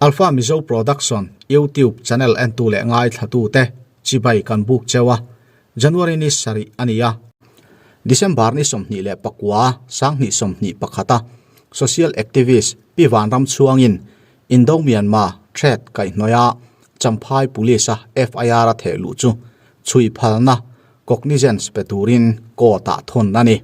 Alpha Mizo Production YouTube channel entu leh ngaithlatute chibai kan buk cheu a, January ni sarih a ni a. December ni 29 2021 a Social Activist Pi Vanram chhuangin Indo-Myanmar Threat kaihhnawih a Champhai Police a FIR a theh luh chu chhui phalna cognizance pe turin court ah thawn a ni.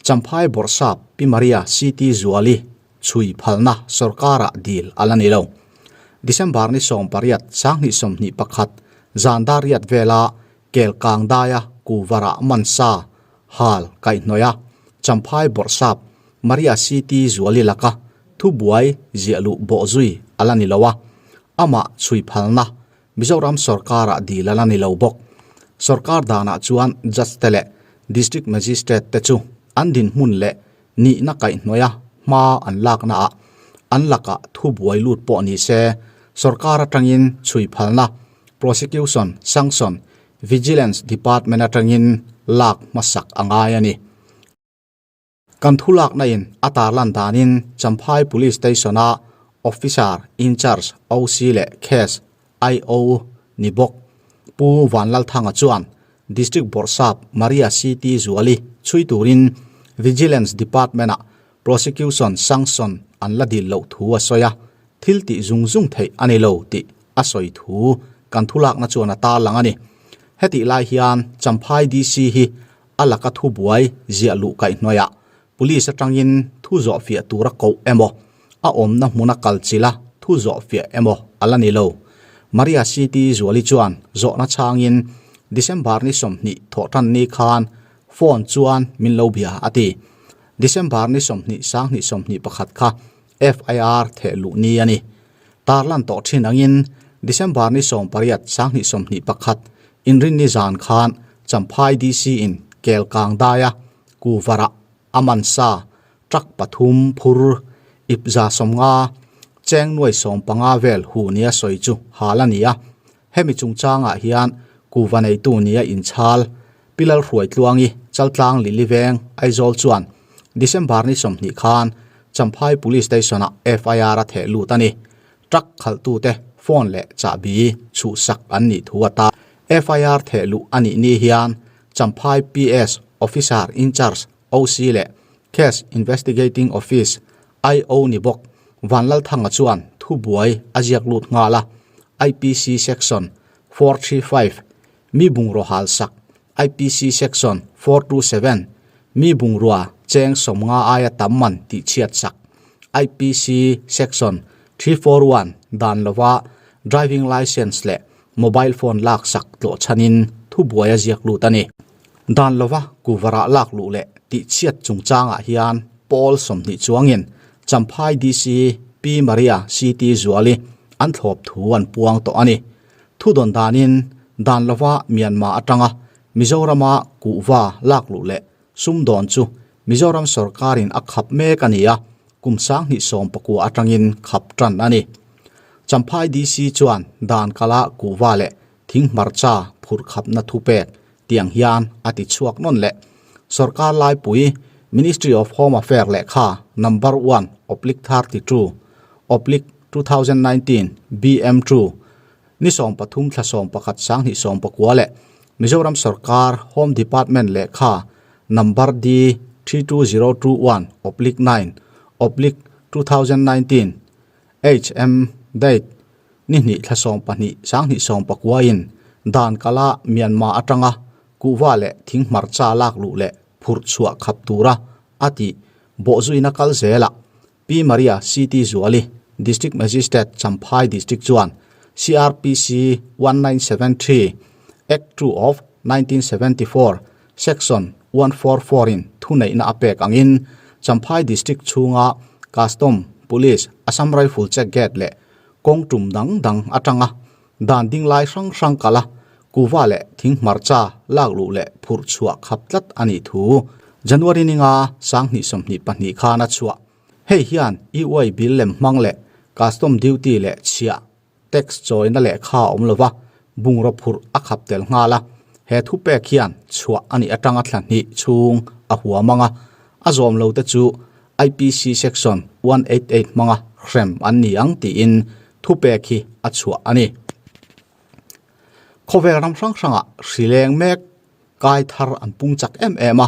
Champhai Bawrhsap Pi Maria CT Zuali chhui phalna sorkarah dil a la ni lo. December ni 18 2021 zan dar riat vela Kelkang daia Kuvarah Mansa hal kaihhnawih a Champhai Bawrhsap Maria CT Zuali laka thubuai ziah luh bawh zui a la ni lo a, amah chhui phalna Mizoram sorkarah dil a la ni lo bawk. Sorkar danah chuan Judge te leh District Magistrate te chu an dinhmun leh nihna kaihhnawih a hma an laknaah an lakah thubuai lut pawh ni se, sorkar atangin chhui phalna, Prosecution, Sanction, Vigilance Department atangin lak hmasak a ngai a ni. Kan thu lakna in a tarlan danin Champhai Police Station a Officer in Charge, OC, leh Case IO ni bawk Pu Vanlalthanga chuan District Bawrhsap Maria CT Zuali chhui turin Vigilance Department-ah Prosecution Sanction an la dil loh thu a sawi a, thil tih zung zung theih a ni lo tih a sawi thu kan thulakna chuan a tarlang a ni. Hetih lai hian Champhai DC hi a laka thubuai ziah luh kaihhnawihah Police atangin thu zawhfiah tura koh emaw, a awmna hmuna kal chila thu zawhfiah emaw a la ni lo. Maria CT Zuali chuan zawhna chhangin December ni 20 thawhtan ni khan phone chuan min lo bia a ti. December ni 20 2021 kha FIR theh luh ni a ni. Tarlan tawh thin angin December ni 18 2021 inrinni zan khan Champhai DC in Kelkang daia Kuvarah a man sa truck pathum phur ip 150 cheng nuai 15 vel hu nia sawi chu hal a ni a. Hemi chungchangah hian kuva neitu nia inchhal Pilal Hruaitluangi Chaltlang Lili Veng Aizawl chuan December ni 20 khan Champhai Police Station-ah FIR a theh lut a ni. Truck khalhtute phone leh chahbi chhuhsak an nih thu a ta. FIR theh luh a nih ni hian Champhai PS Officer in Charge, OC, leh Case Investigating Office, IO, ni bawk Vanlalthanga chuan thubuai a ziak lut nghal a, IPC Section 435, Mi bungraw hal sak, IPC Section 427, Mi bungrua cheng 50 aia tam man tih chhiat sak, IPC Section 341 dan lova driving licence leh Mobile phone lak sak tlawh chhanin thubuai a ziak lut a ni. Dan lova kuvarah lak luh leh tihchhiat chungchangah hian pawl 20 chuangin Champhai DC Pi Maria CT Zuali an thlawp thu an puang tawh a ni. Thudawn danin dan lova Myanmar atanga Mizorama kuhva lak luh leh sumdawn chu Mizoram sorkarin a khap mek a ni a, kum 2019 atangin khap tan a ni. Champhai DC chuan dan kala kuhva leh thing hmarcha phurh khapna thupek tiang hian a ti chhuak nawn leh. Sorkar laipui Ministry of Home Affair lehkha number one oblique 32 oblique 2019 BM two ni 13 thla 11 2019 leh Mizoram sorkar Home Department lehkha number D 32021 oblique 9 oblique 2019 HM date ni hnih thla 12 2019 in dan kala Myanmar atanga kuhva leh thing hmarcha lak luh leh phurh chhuah khap tura a tih bawhzuina kal zela Pi Maria CT Zuali District Magistrate Champhai District chuan CRPC 1973 Act 2 of 1974 Section 144 in thuneihna a pek angin Champhai District chhunga Custom, Police, Assam Rifle check gate leh kawng tum dang dang atanga dan ding lai hrang hrang kala kuhva leh thing hmarcha lak luh leh phurh chhuah khap tlat a nih thu January ninga 2022 khan a chhuah. Hei hian EY bill lem hmang leh custom duty leh chhiah tax chawina lehkha a awm lova bungraw phurh a khap tel nghal a. He thupek hian chhuah a nih atanga thla hnih chhung a huam anga a zawm lo te chu IPC section 188 hmanga hrem an ni ang tiin thupek hi a chhuah a ni. Khawvel ram hrang hrangah hri leng mek kai thar an pung chak em em a,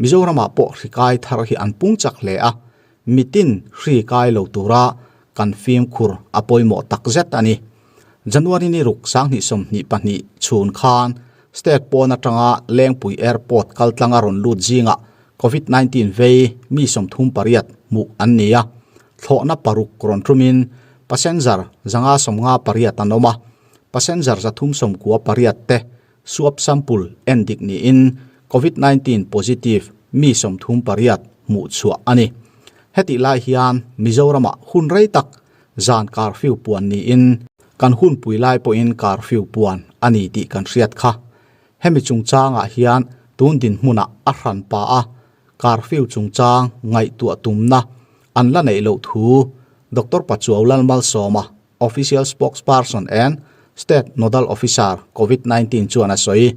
Mizoramah pawh hri kai thar hi an pung chak hle a, mitin hri kai lo tura kan fimkhur a pawimawh tak zet a ni. January ni ruk 2022 chhun khan state pawn atanga Lengpui Airport kaltlanga rawn lut zingah Covid 19 vei mi 38 hmuh an ni a, thlawhna paruk rawn tumin passenger 558 an awm a, passenger 398 te swab sample en dik niin Covid 19 positive mi 38 hmuh chhuah a ni. Hetih lai hian Mizoramah hun rei tak zan curfew puan niin kan hunpui lai pawhin curfew puan a ni tih kan hriat kha. Hemi chungchangah hian tun dinhmunah a hran pa a, curfew chungchang ngaihtuah tumna an la neih loh thu Doctor Pachuau Lalmalsawma, Official Spokesperson and State Nodal Officer, Covid 19 chuan a sawi.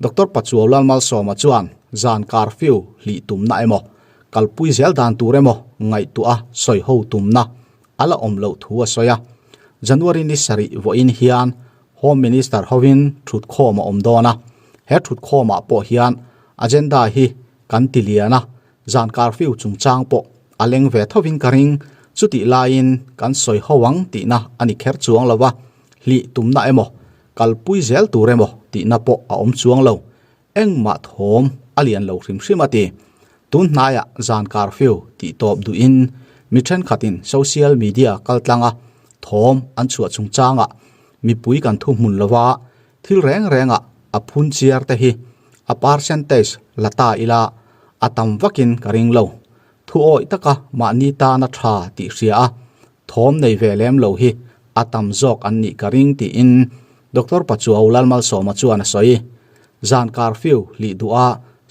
Doctor Pachuau Lalmalsawma chuan zan curfew hlih tumna emaw, kalpui zel dan tur emaw ngaihtuah a sawi ho tumna a la awm loh thu a sawi a. January ni sarih vawiin hian Home Minister hovin thutkhawm a awm dawn a, he thutkhawmah pawh hian agenda hi kan ti lian a, zan curfew chungchang pawh a leng ve thovin ka ring, chutih laiin kan sawi ho ang tihna a ni kher chuang lo a, hlih tumna emaw, kalpui zel tur emaw tihna pawh a awm chuang lo, engmah thawm a lian lo hrim hrim a ti. Tun hnaiah zan curfew tih tawp duhin mi thenkhatin social media kaltlanga thawm an chhuah chungchangah mipui kan thuhmun lova thil reng rengah a phun chiar te hi a percentage la ta ila a tam vakin ka ring lo. Thu awih taka mahni tana tha tih hria a thawm nei ve lem lo hi a tam zawk an nih ka ring tiin Doctor Pachuau Lalmalsawma chuan a sawi. Zan curfew hlih duh a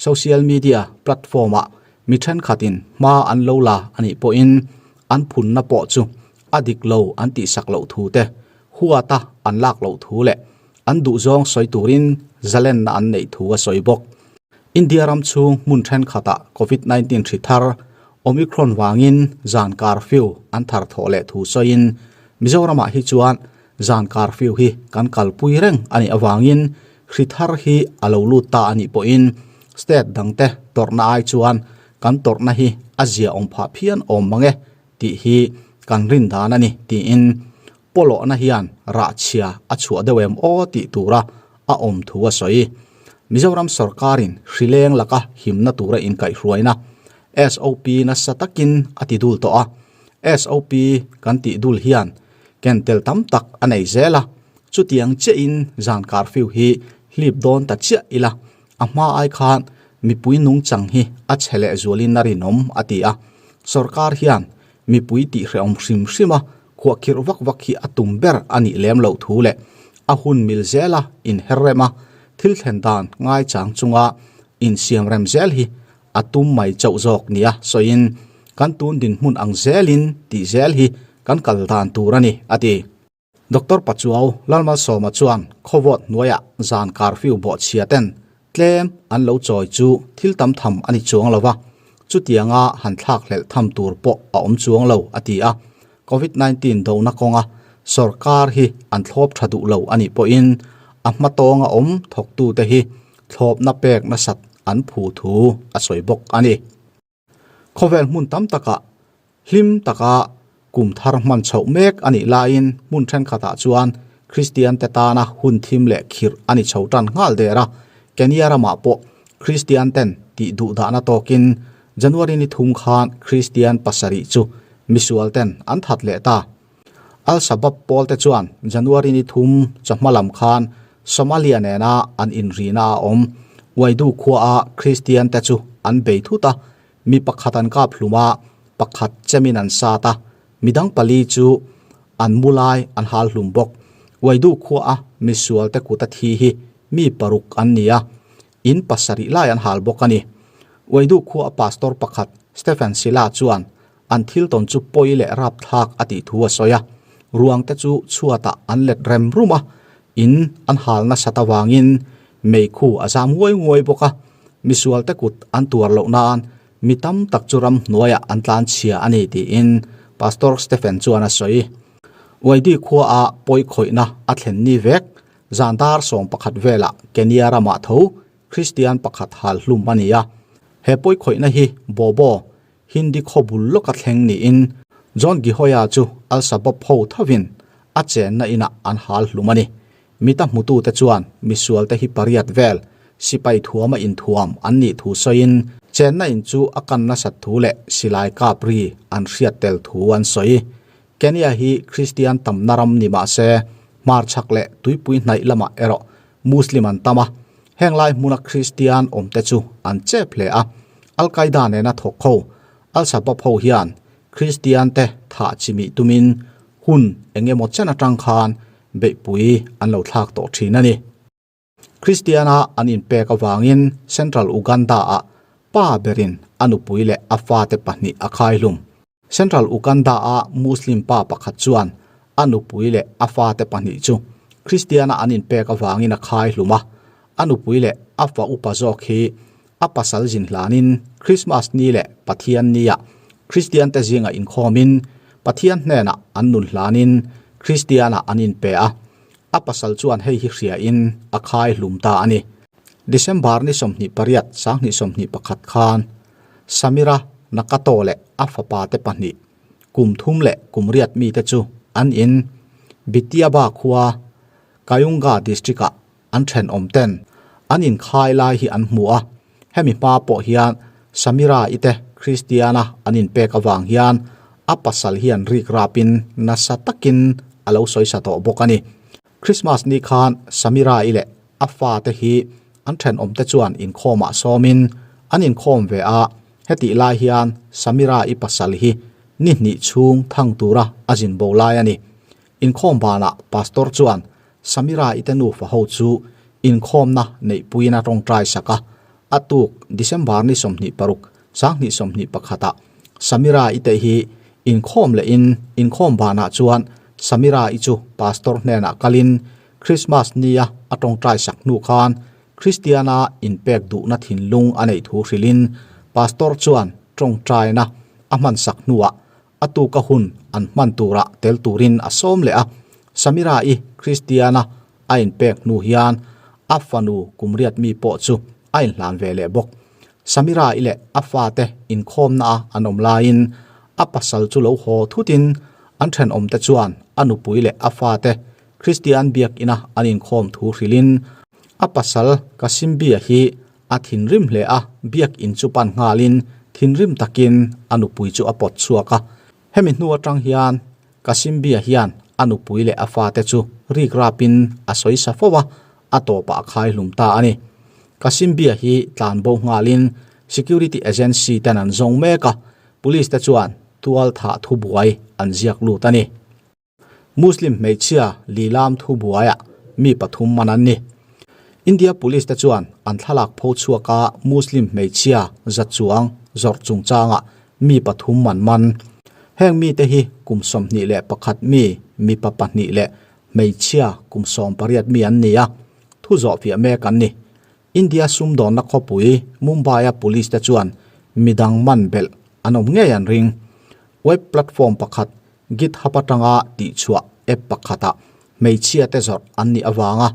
social media platform ah mi thenkhatin hma an lo la a nih pawhin an phunna pawh chu a dik lo an tihsak loh thu te, huata an lak loh thu leh an duhzawng sawi turin zalenna an neih thu a sawi bawk. India ram chhung hmun thenkhatah Covid 19 hri thar Omicron vangin zan curfew an thar thawh leh thu sawiin Mizoramah hi chuan zan curfew hi kan kalpui reng a nih avangin hri thar hi a lo lut ta a nih pawhin state dangte tawrhna ai chuan kan tawrhna hi a zia awm phah phian awm mang e tih hi kan rin dan a ni tiin pawlawhna hian rah chhia a chhuah deuh em aw tih tura a awm thu a sawi. Mizoram sorkarin hri leng laka himna tura inkaihhruaina SOP nasa takin a ti dul tawh a, SOP kan tih dul hian ken tel tam tak a nei zel a, chutiang chiahin zan curfew hi hlip dawn ta chiah ila a hma ai khan mipui nungchang hi a chhe leh zualin a rinawm a ti a, sorkar hian mipui tihhrehawm hrim hrim a khuahkhirh vak vak hi a tum ber a nih lem loh thu leh a hun mil zela inher rem a, thil thlen dan ngaichang chunga insiam rem zel hi a tum mai chauh zawk nia sawiin kan tun dinhmun ang zelin tih zel hi kan kal dan tur a ni, a ti. Doctor Pachuau Lalmalsawma chuan khawvawt hnuaiah zan curfew bawhchhia ten tlem an lo chawi chu thil tam tham a ni chuang lo va, chutianga han thlak hlelh tham tur pawh a awm chuang lo, a ti a. Covid 19 dona kawnga sorkar hi an thlawp tha duh lo a nih pawhin a hmatawnga awm thawktute hi thlawpna pek nasat an phu thu a sawi bawk a ni. Khawvel hmun tam takah hlim taka kum thar hman chhoh mek a nih laiin hmun thenkhatah chuan Kristian te tana hun thim leh khirh a ni chho tan nghal der a, Kenya ramah pawh Kristian ten tih duh dahna tawkin January ni thum khan Kristian pasarih chu misual ten an that leh ta. Al-Shabaab pawl te chuan January ni thum chawhma lam khan Somalia nena an inrihna a awm. Waidu khuaa Kristian te chu an bei thut a, mi pakhat an kap hlum a, pakhat chemin an sat a, midang pali chu an mu lai an hal hlum bawk. Waidu khuaa misual te kut a thi hi mi paruk an ni a, in pasarih lai an hal bawk a ni. Waidu khuaa pastor pakhat Stephen Sila chuan An thil tawn chu pawi leh rapthlak a tih thu a sawi a, ruang te chu chhuatah an let rem rum a, in an hal nasat avangin meikhu a zam nguai nguai bawk a, misual te kut an tuar loh nan mi tam tak chu ramhnuaiah an tlan chhia a ni tiin Pastor Stephen chuan a sawi. Uaidi khua a pawi khawihna a thlen ni vek. Zan dar 11 velah Kenya ramah tho Kristian pakhat hal hlum a ni a. He pawi khawihna hi Bobo, Hindi khaw bul lawka thleng niin John Gihoya chu Al-Shabaab ho thovin a chenna inah an hal hlum a ni. Mita hmutute chuan misualte hi pariat vel sipai thuama inthuam an nih thu sawiin chenna in chu a kan nasat thu leh silai kap ri an hriat tel thu an sawi. Kenya hi Kristian tamna ram ni mah se hmarchhak leh tuipui hnaih lamah erawh Muslim an tam a, heng lai hmuna Kristian awmte chu an chep hle a. Al-Qaeda nena thawk ho, Al-Shabaab ho hian Kristian te thah chimih tumin hun eng emaw chen atang khan beihpui an lo thlak tawh thin a ni. Kristiana an inpek avangin Central Uganda-ah pa berin a nupui leh a fate pahnih a khaihlum. Central Uganda-a Muslim pa pakhat chuan a nupui leh a fate pahnih chu Kristiana an inpek avangin a khaihlum a, a nupui leh a fa upa zawk hi a pasal zin hlanin Krismas ni leh Pathian nia Kristiante zinga inkhawmin Pathian hnenah an nun hlanin Kristianah an inpe a, a pasal chuan hei hi hriain a khai hlum ta a ni. December ni 28, 2021 khan Samira Nakato leh a fapate pahnih, kum thum leh kum riat mite chu an in Bitiaba khua Kayunga district-ah an thenawm ten an inkhai lai hi an hmu a, hemi hma pawh hian Samira-i te Kristiana an inpek avang hian a pasal hian rik rapin nasa takin a lo sawi sa tawh bawk a ni. Christmas ni khan Samira-i leh a fate hi an thenawm te chuan inkhawmah sawmin an inkhawm ve a, hetih lai hian Samira-i pasal hi ni hnih chhung thang tura a zin bo lai a ni. Inkhawm banah Pastor chuan Samira i te nufa ho chu inkhawmna neihpuiin a tawngtai sak a, a tuk December ni 26, 2021 ah Samira i te hi inkhawm lehin inkhawm banah chuan Samira i chu Pastor hnenah kalin Christmas nia a tawngtai sak hnu khan Kristiana inpek duhna thinlung a neih thu hrilhin Pastor chuan tawngtaina a hmansak hnuah A tuka hun an hman turah tel turin a sawm leh a, Samira-i Kristiana a inpek hnu hian a fanu kum riat mi pawh chu a inhlan ve leh bawk. Samira-i leh a fate inkhawmna a an awm laiin a pasal chu lo haw thutin an thenawmte chuan a nupui leh a fate Kristian biakina an inkhawm thu hrilhin a pasal Kasimbia hi A thinrim hle a, biakinn chu pan nghalin thinrim takin a nupui chu a pawt chhuak a. Hemi hnu atang hian Kasimbia hian a nupui leh a fate chu rik rapin a sawi sa fo a, a tawpah a khai hlum ta a ni. Kasimbia hi tlan bo nghalin security agency ten an zawng mek a, police te chuan tual thah thubuai an ziak lut a ni. Muslim hmeichhia Lilam thubuaiah mi pathum man an ni. India Police te chuan an thlalak pho chhuaka Muslim hmeichhia za chuang zawrh chungchangah mi pathum man man. Heng mite hi kum 21 mi mipa pahnih leh hmeichhia kum 18 mi an ni a, thu zawhfiah mek an ni. India sumdawnna khawpui Mumbai-a Police te chuan midang man belh an awm ngei an ring. Web platform pakhat GitHub atanga tihchhuah app pakhatah hmeichhia te zawrh an nih avanga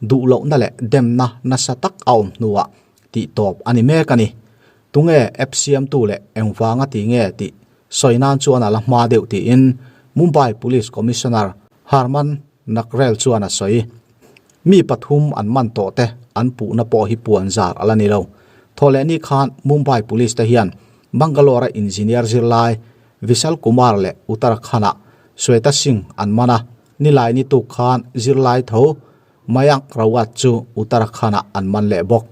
duhlohna leh demna nasa tak a awm hnuah tihtawp a ni mek a ni. Tunge app siamtu leh engvanga ti nge tih sawi nan chuan a la hma deuh tiin Mumbai Police Commissioner Harman Nakrel chuan a sawi. Mi pathum an man tawh te an puhna pawh hi puan zar a la ni lo. Thawhlehni khan Mumbai Police te hian Bangalore-a engineer zirlai Vishal Kumar leh Uttarakhand-ah Shweta Singh an man a, nilai ni tuk khan zirlai tho Mayank Rawat chu Uttarakhand-ah an man leh bawk.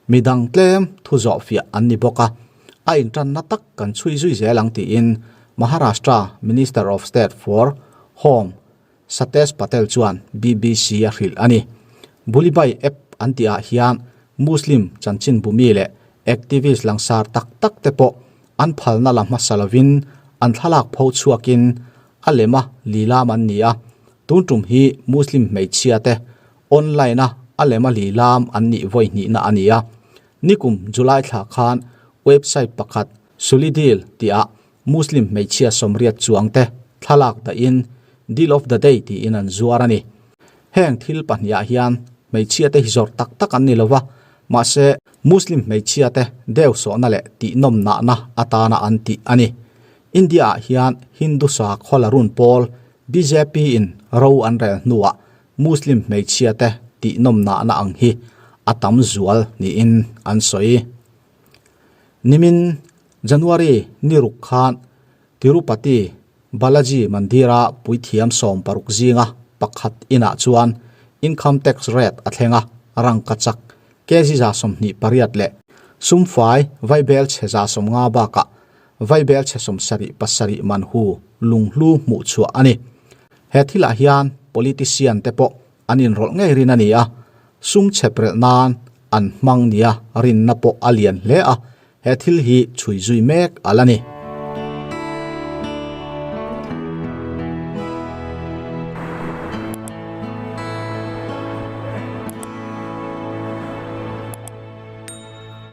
Midang tlem thu zawhfiah an ni bawk a, a intanna tak kan chhui zui zel ang tiin Maharashtra Minister of State for Home Satesh Patel chuan BBC a hrilh a ni. Bulibai app an tihah hian Muslim chanchinbumi leh activist langsar tak tak te pawh an phalna la hmasa lovin an thlalak pho chhuakin a lema lilam an ni a, tun tum hi Muslim hmeichhia te online-a a lema lilam an nih vawi hnihna a ni a. Nikum July thla khan website pakhat Sulidil tihah Muslim hmeichhia sawmriat chuang te thlalak dahin Deal of the day tiin an zuar a ni. Heng thil pahnihah hian hmeichhia te hi zawrh tak tak an ni lo va, mahse Muslim hmeichhia te deu sawhna leh tihnawmnahna atana an tih a ni. India ah hian Hindu sakhaw la run pawl bjp in ro an rel hnuah Muslim hmeichhia te tihnawmnahna ang hi a tam zual niin an sawi. Nimin January ni ruk khan Tirupati Balaji Mandira puithiam 16 zinga pakhat inah chuan Income Tax rate a thleng a, rangkachak kg 28 leh sumfai vaibel chhe 50 bakah vaibel chhe 77 man hu lunghlu hmuh chhuah a ni. He thilah hian politician te pawh an inrawlh ngei rin a ni a, sum chheprelh nan an hmang nia rinna pawh a lian hle a, he thil hi chhui zui mek a la ni.